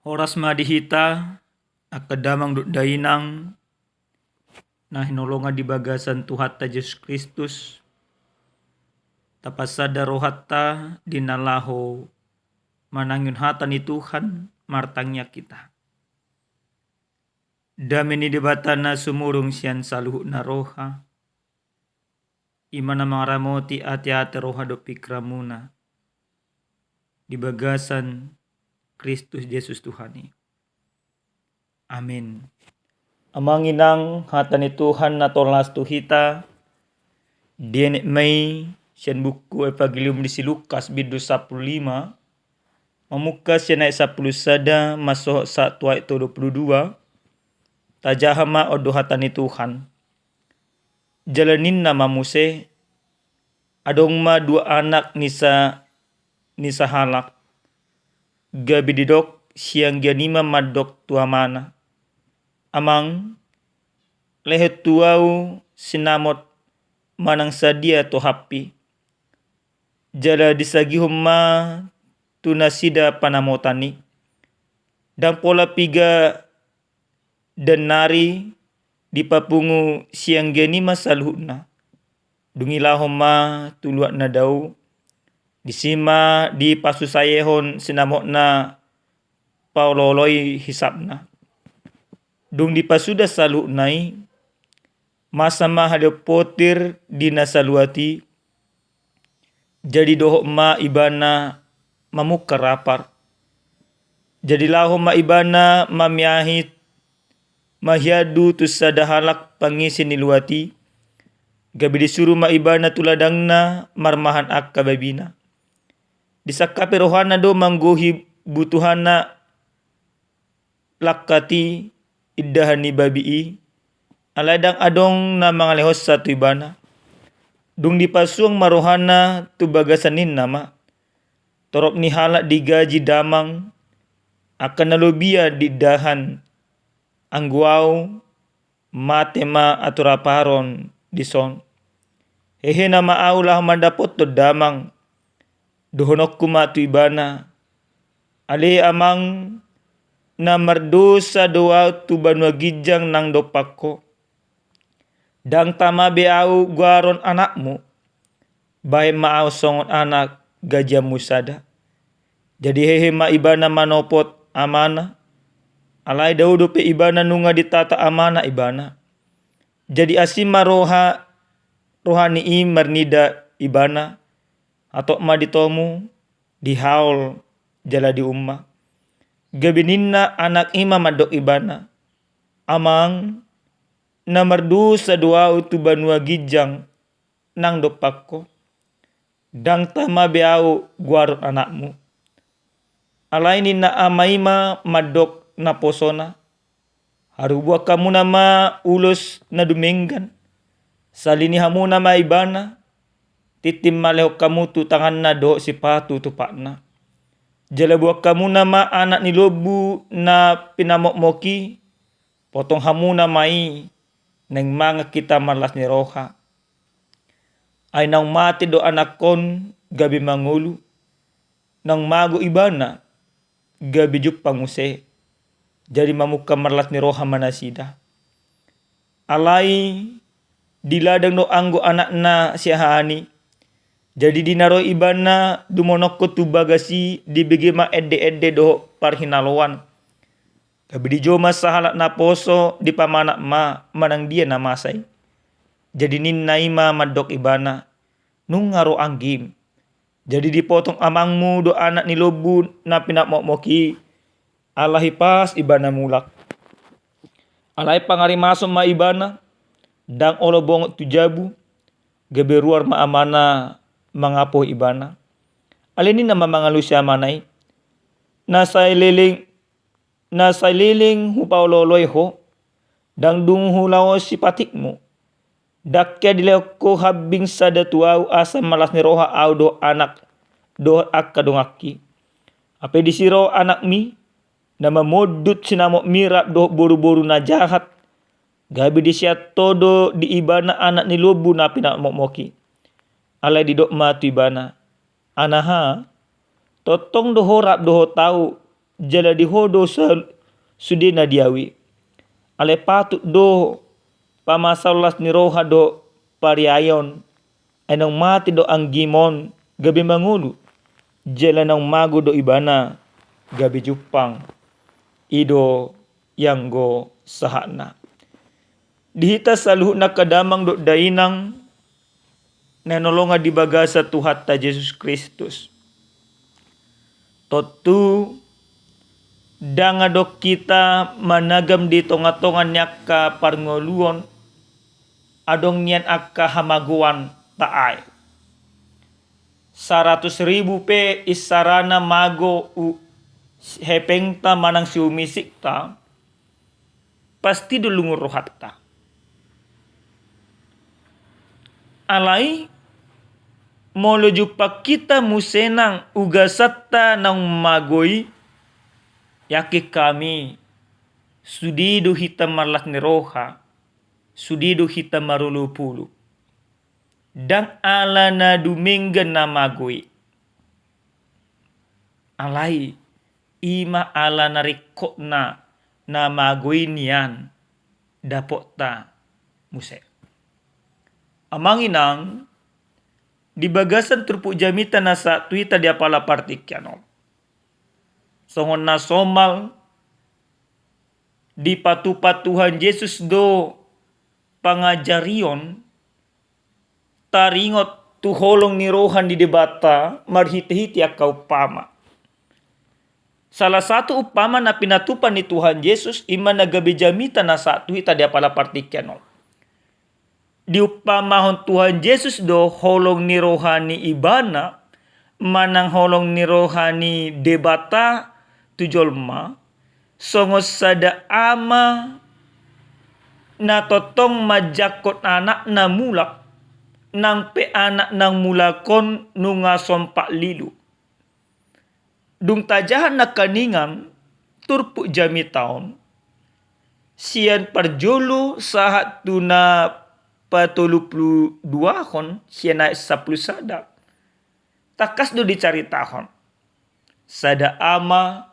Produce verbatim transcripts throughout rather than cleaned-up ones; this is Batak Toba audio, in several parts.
Horas ma di hita, angka damang dohot dainang, na hinaholongan di bagasan Tuhanta Jesus Kristus, tapasada rohanta di na laho manangihon hata ni Tuhan, martangiang hita. Dame ni Debata na sumurung sian saluhutna roha, i ma na mangaramoti ateate roha dohot pingkiranmuna di bagasan Kristus Jesus Tuhan i. Amin. Amang inang, hata ni Tuhan na tolhas tu hita, dienet ma i sian buku Evangelium di si Lukas bindu sampulu lima, mamungka sian ayat sampulu sada, mansohot sahat tu ayat tolu pulu dua, tajaha ma on do hata ni Tuhan. Jala ninna ma muse, adong ma dua anak ni sa-, ni sahalak, gabe didok sianggian i ma mandok tu amana, "Amang, lehon tu ahu sinamot manang sadia tohappi." Jala disagihon ma tu nasida panamotan i. Ndang pola piga denari dipapungu, sianggian i ma saluhutna. Dung i laho ma tu luat na dao, disi ma dipasusaehon sinamotna paolooloi hisapna. Dung dipasuda saluhutna i, masa ma haleon potir di na saluat i, jadi dohot ma ibana mamungka rapar. Jadi laho ma ibana mamiahit, mahiandu tu sada halak pangisi ni luat i, gabe disuru ma ibana tu ladangna marmahan angka babina. Disangkapi rohana do manggohi butuhanna langkat i indahan ni babi i, alai ndang adong na mangalehonsa tu ibana. Dung dipasuang ma rohana tu bagasan ninna ma, "Torop ni halak digaji damang angka na lobian diindahan, anggo ahu mate ma tu raparon dison. Hehe nama ahu laho mandapothon damang, dohononku ma tu ibana, 'Ale amang, na mardosa do ahu tu banua ginjang nang dompak ho. Ndang tama be ahu goaron anakmu. Bahen ma ahu songon anak gajianmu sada.'" Jadi hehe ma ibana manopot amana, alai dao dope ibana nunga ditata amana ibana. Jadi asi ma roha, roha ni i marnida ibana, hatop ma ditomu, dihaol, jala diumma. Gabe ninna anak i ma mandok ibana, "Amang, na mardosa do ahu tu banua ginjang nang dompak ho. Ndang tama be ahu goaron anakmu." Alai ninna ama i ma mandok naposona, "Harubuan hamuna ma ulos na dumenggan. Salini hamuna ma ibana, tintin ma lehon hamu tu tanganna dohot sipatu tu patna. Jala buan hamuna ma anak ni lombu na pinamokmok i, potong hamuna ma i, naeng mangan hita marlas ni roha. Ai naung mate do anakkon gabe mangolu, naung mago ibana gabe jumpang muse." Jadi mamungka marlas ni roha ma nasida. Alai di ladang do anggo anakna siahaan i. Jadi di na ro ibana dumonongkon tu bagas i, dibege ma ende-ende dohot parhinaloan. Gabe dijou ma sahalak naposo, dipamanat ma manang dia na masa i. Jadi ninna i ma mandok ibana, "Nunga ro anggim. Jadi dipotong amangmu do anak ni lombu na pinamokmok i, ala hipas ibana mulak." Alai pangarimason ma ibana, ndang olo bongot tu jabu, gabe ruar ma amana mangapohi ibana. Alai ninna ma mangalusi amana i, "Na sai leleng Na sai leleng hupaolooloi ho, ndang dung hulaosi patikmu. Ndang hea dilehon ho hambing sada tu ahu asa marlas ni roha ahu dohot anak dohot angka donganki. Hape disi ro anakmi, na mamondut sinamotmi rap dohot boruboru na jahat, gabe disian ho do di ibana anak ni lombu na pinamokmok i." Alai didok ma tu ibana, "Anaha, tongtong do ho rap dohot ahu, jala di Ho do sa-, sudena di ahu i. Alai patut do pamasaon las ni roha dohot pariaon, ai naung mate do anggim on gabe mangolu, jala naung mago do ibana gabe jumpang. I do i anggo sahatna. Di hita saluhutna angka damang dohot dainang na hinaholongan di bagasan Tuhanta Jesus Kristus. Tontu ndang adong hita managam di tongatonga ni angka parngoluon adong nian angka hamagoanta ai. Saratus ribu pe isarana mago u-, hepengta manang siumisikta, pasti do lungun rohanta. Alai molo jumpang hita muse nang ugasanta naung mago i, yakin hami, sude do hita marlas ni roha, sude do hita marolopolop. Ndang ala na dumenggan na mago i. Alai i ma ala na ringkotna na mago i nian dapotta muse. Amang inang, di bagasan turpuk jamita na sahat tu hita di apala partingkian on, songon na somal dipatupa Tuhan Jesus do pangajarion taringot tu holong ni roha ni Debata marhitehite angka umpama. Salah satu umpama na pinatupa ni Tuhan Jesus i ma na gabe jamita na sahat tu hita di apala partingkian on. Diumpamahon Tuhan Jesus do holong ni roha ni Ibana manang holong ni roha ni Debata tu jolma, songon sada ama na tongtong manjangkon anakna mulak, nang pe anak naung mulak on nunga sompat lilu. Dung tajaha nangkaningan turpuk jamita on, sian parjolo sahat tu na patolupulu duahon, sian ayat sampulu sada. Tangkas do dicaritahon. Sada ama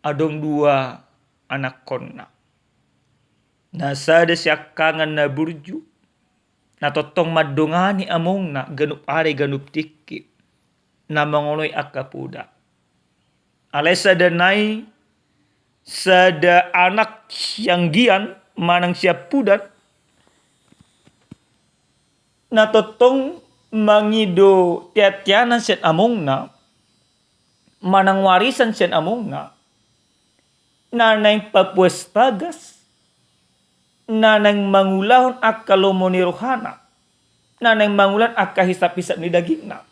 adong dua anakkonna. Na sada siangkangan na burju, na tongtong mandongani amongna ganup ari ganup tingki, na mangoloi angka poda. Alai sada nai, sada anak sianggian manang siampudan, na tongtong mangido teanteanan sian amongna, manang warisan sian amongna, na naeng papuas tagas, na naeng mangulahon angka lomo ni rohana, na naeng mangulahon angka hisaphisap ni dagingna.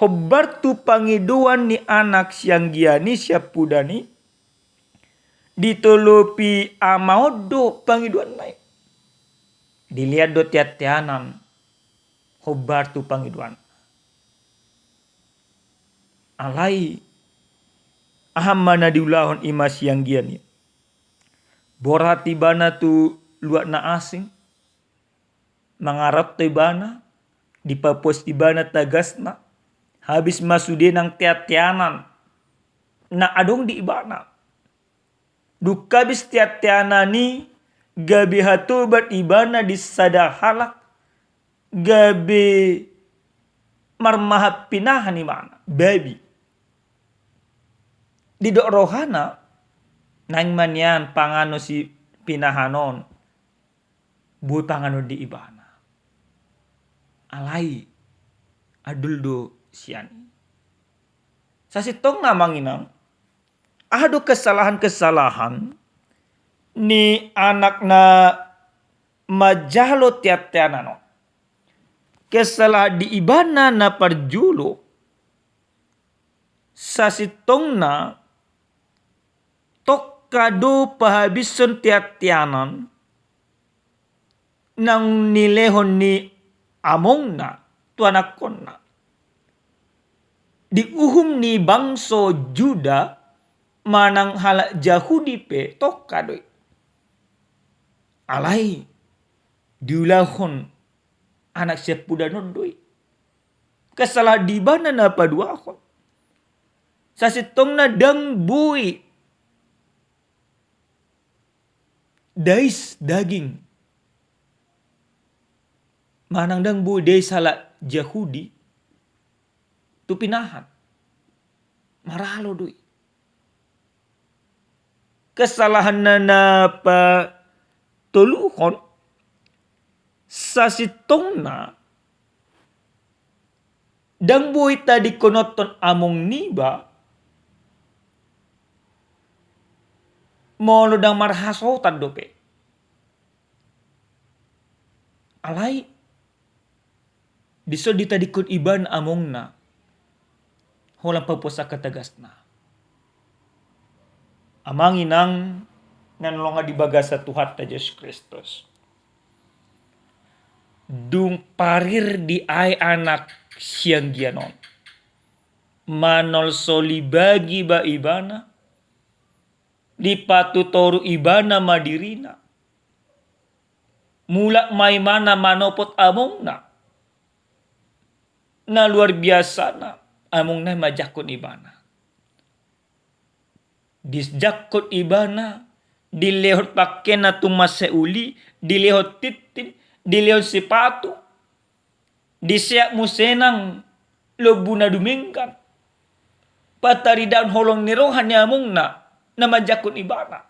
Hombar tu pangidoan ni anak sianggian i siampudan i, ditolopi ama on do pangidoanna i. Dilehon do teanteanan hombar tu pangidoanna. Alai aha ma na diulahon i ma sianggian i? Borhat ibana tu luat na asing, mangaranto ibana, dipapuas ibana tagasna, habis ma sude nang teanteanan na adong di ibana. Dung habis teanteanan i, gabe hatoban ibana di sada halak, gabe marmahan pinahan ibana, babi. Didok rohana, naeng ma nian panganon si pinahan on, boi panganon di ibana. Alai adul do sian i. Sasintongna amang inang, aha do kesalahan-kesalahan ni anak na manjalo teanteanan on? Kesalahan di ibana na parjolo, sasintongna tongka do pahabishon teanteanan naung nilehon ni amongna tu anakkonna. Di uhum ni bangso Juda manang halak Jahudi pe tongka do i. Alai diulahon anak siampudan on do i. Kesalahan di ibana na paduahon. Sasintongna ndang boi dais daging manang ndang boi dais halak Jahudi tu pinahan. Maralo do i. Kesalahanna na patoluhon, sasintongna ndang boi tadingkononhon among niba molo ndang marhasohotan dope. Alai dison ditadingkon ibana amongna holan papuas angka tagasna. Amang inang na hinaholongan di bagasan Tuhanta Jesus Kristus, dung parir diae anak sianggian on, manolsoli bagi ma ibana, dipatutoru ibana ma dirina. Mulak ma ibana manopot amongna. Na luar biasana, amongna manjangkon ibana. Dijangkon ibana, dilehon pangkena tung mansai uli, dilehon tintin, dilehon sipatu, diseat muse nang lombu na dumenggan. Pataridahon holong ni roha ni amongna na manjangkon ibana.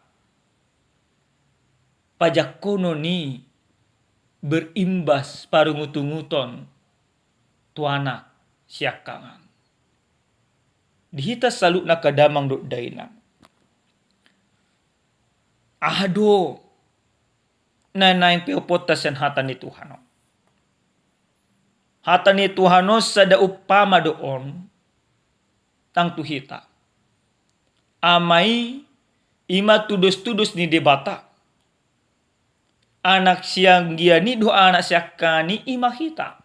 Pajangkonon i berimbas parungutunguton tu anak siangkangan. Di hita saluhutna angka damang dohot dainang, aha do na naeng peoponta sian hata ni Tuhan on? Hata ni Tuhan on sada umpama do on nang tu hita. Ama i, i ma tudostudos ni Debata. Anak sianggian i dohot anak siangkangan i, i ma hita.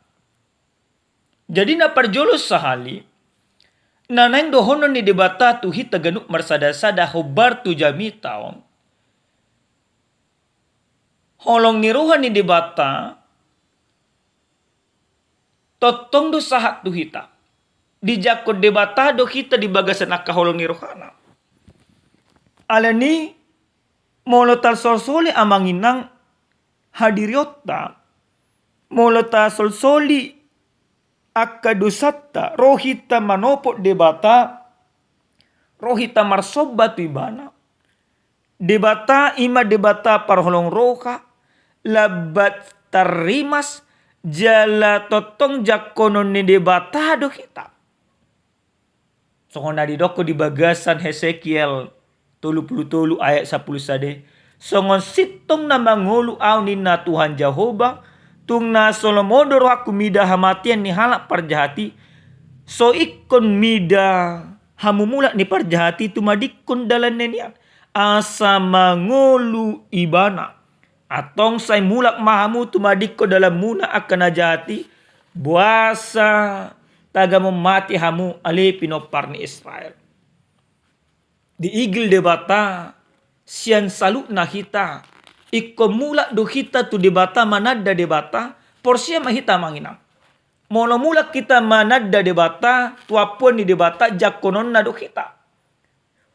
Jadi na parjolo sahali, na naeng dohonon ni Debata tu hita ganup marsadasada hombar tu jamita on, holong ni roha ni Debata tongtong do sahat tu hita. Dijangkon Debata do hita di bagasan angka holong ni rohana. Alani, molo tasolsoli amang inang hadirionta, molo tasolsoli angka dosanta, ro hita manopot Debata, ro hita marsomba tu ibana. Debata i ma Debata parholong roha, lambat tarrimas, jala tongtong jangkonon ni Debata do hita. Songon na didok di bagasan Hesekiel tolu pulu tolu ayat sampulu sada, songon sintong na mangolu Ahu ninna Tuhan Jahowa, tung na so lomo do rohangku mida hamatean ni halak parjahat i, so ingkon mida hamu mulak ni parjahat i tumadingkon dalan na nian, asa mangolu ibana. Antong sai mulak ma hamu tumadingkon dalanmuna angka na jahat i, boasa tagamon mate hamu ale pinompar ni Israel. Diigil Debata sian saluhutna hita, ingkon mulak do hita tu Debata mananda Debata, porsea ma hita amang inang. Molo mulak hita mananda Debata, tu ampuan ni Debata, jangkononna do hita.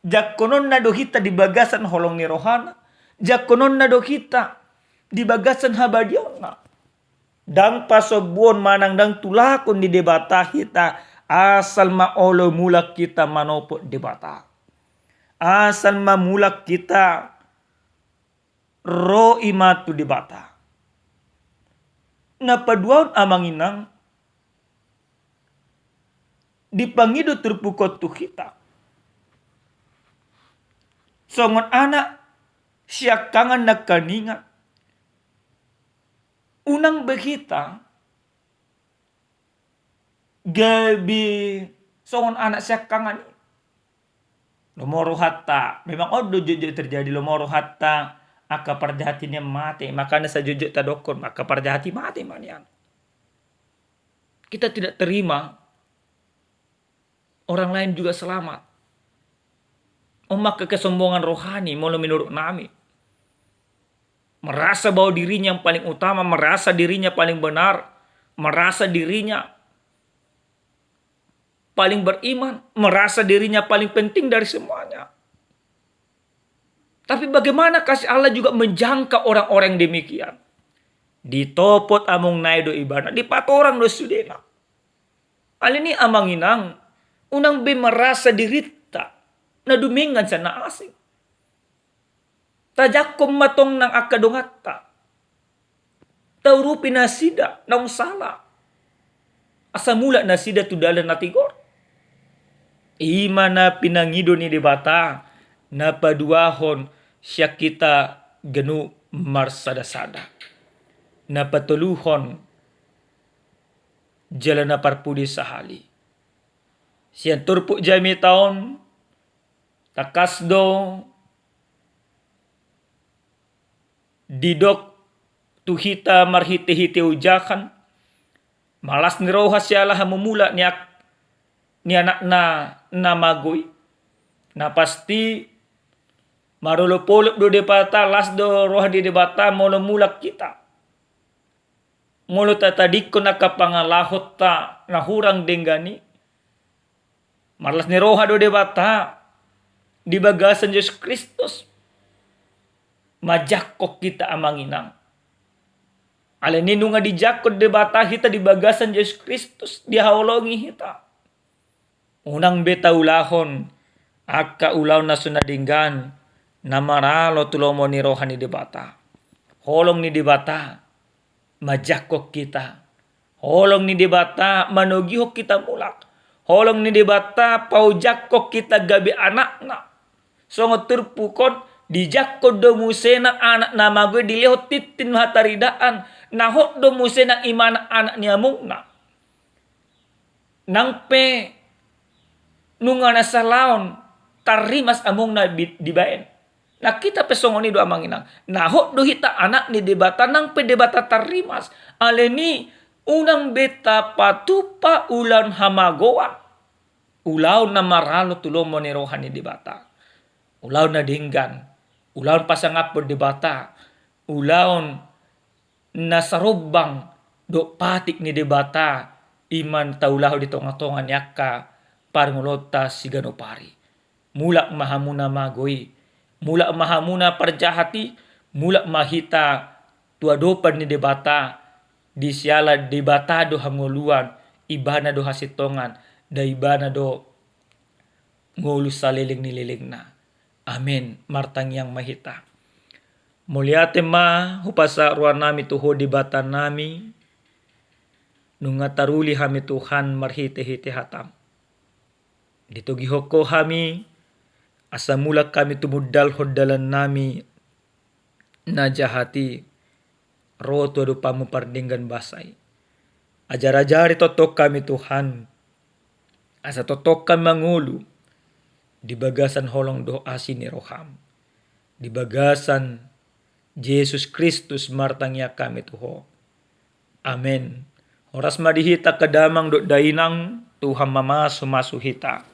Jangkononna do hita di bagasan holong ni rohana, jangkononna do hita di bagasan habadiaonna. Ndang pasombuon manang ndang tulakon ni Debata hita, asal ma olo mulak hita manopot Debata. Asal ma mulak hita ro i ma tu Debata. Na paduahon amang inang, dipangido turpuk on tu hita songon anak siangkangan nangkaningan. Unang be hita gabe songon anak siangkangan i. Lomo rohanta, memang on do jotjot terjadi, lomo rohanta angka parjahat i nian mate, makana sai jotjot tadokkon angka parjahat i mate ma nian. Kita tidak terima orang lain juga selamat. On ma angka kesombongan rohani molo menurut nami. Merasa bahwa dirinya yang paling utama, merasa dirinya paling benar, merasa dirinya paling beriman, merasa dirinya paling penting dari semuanya. Tapi bagaimana kasih Allah juga menjangkau orang-orang demikian? Ditopot among nai do ibana, dipatorang do sudena. Alani i amang inang, unang be merasa dirinta na dumenggan sian na asing. Tajangkon ma tong nang angka donganta. Taurupi nasida naung sala, asa mulak nasida tu dalan na tigor. I ma na pinangido ni Debata, na paduahon sian hita ganup marsada-sada. Na patoluhon jala na parpudi sahali. Sian turpuk jamita on, tangkas do didok tu hita marhite-hite ojahan, ma las ni roha siala hamumulak ni ak-, ni anakna na mago i. Na pasti marolop-olop do Debata, las do roha ni Debata molo mulak hita. Molo tatadingkon angka pangalahonta na hurang denggan i, marlas ni roha do Debata di bagasan Jesus Kristus manjangkon hita amang inang. Alani i nunga dijangkon Debata hita di bagasan Jesus Kristus, dihaholongi hita. Unang be taulahon angka ulaon na so na denggan na maralo tu lomo ni roha ni Debata. Holong ni Debata manjangkon hita. Holong ni Debata manogihon hita mulak. Holong ni Debata paojangkon hita gabe anakna. Songon turpuk on, dijangkon do musena anak na mago i dilehon tintin hataridaan, na hot do muse nang imana anak ni amongna. Nang pe nunga na salaon tarrimas amongna bi-, dibaen. Nang hita pe songon i do amang inang. Na hot do hita anak ni Debata, nang pe Debata tarrimas. Alani i unang be tapatupa ulaon hamagoan. Ulaon na maralo tu lomo ni roha ni Debata. Ulaon na denggan. Ulaon pasangaphon Debata. Ulaon na sarombang dohot patik ni Debata, i ma taulahon di tonga-tonga ni angka parngoluonta siganup ari. Mulak ma hamu na mago i, mulak ma hamu na parjahat i, mulak ma hita tu adopan ni Debata, di siala Debata do hangoluan, Ibana do hasintongan, da Ibana do ngolu saleleng ni lelengna. Amen. Martangiang ma hita. Mauliate ma hupasahat rohanami tu Ho Debatanami, nunga taruli hami Tuhan marhite-hite hataM. Ditogihon Ho hami, asa mulak hami tumundalhon dalannami na jahat i, ro tu adopanMu pardenggan basa i. Ajar-ajari tongtong hami Tuhan, asa tongtong hami mangolu di bagasan holong dohot asi ni rohaM. Di bagasan Jesus Kristus martangiang hami tu Ho. Amen. Horas ma di hita angka damang dohot dainang, Tuhan mamasu-masu hita.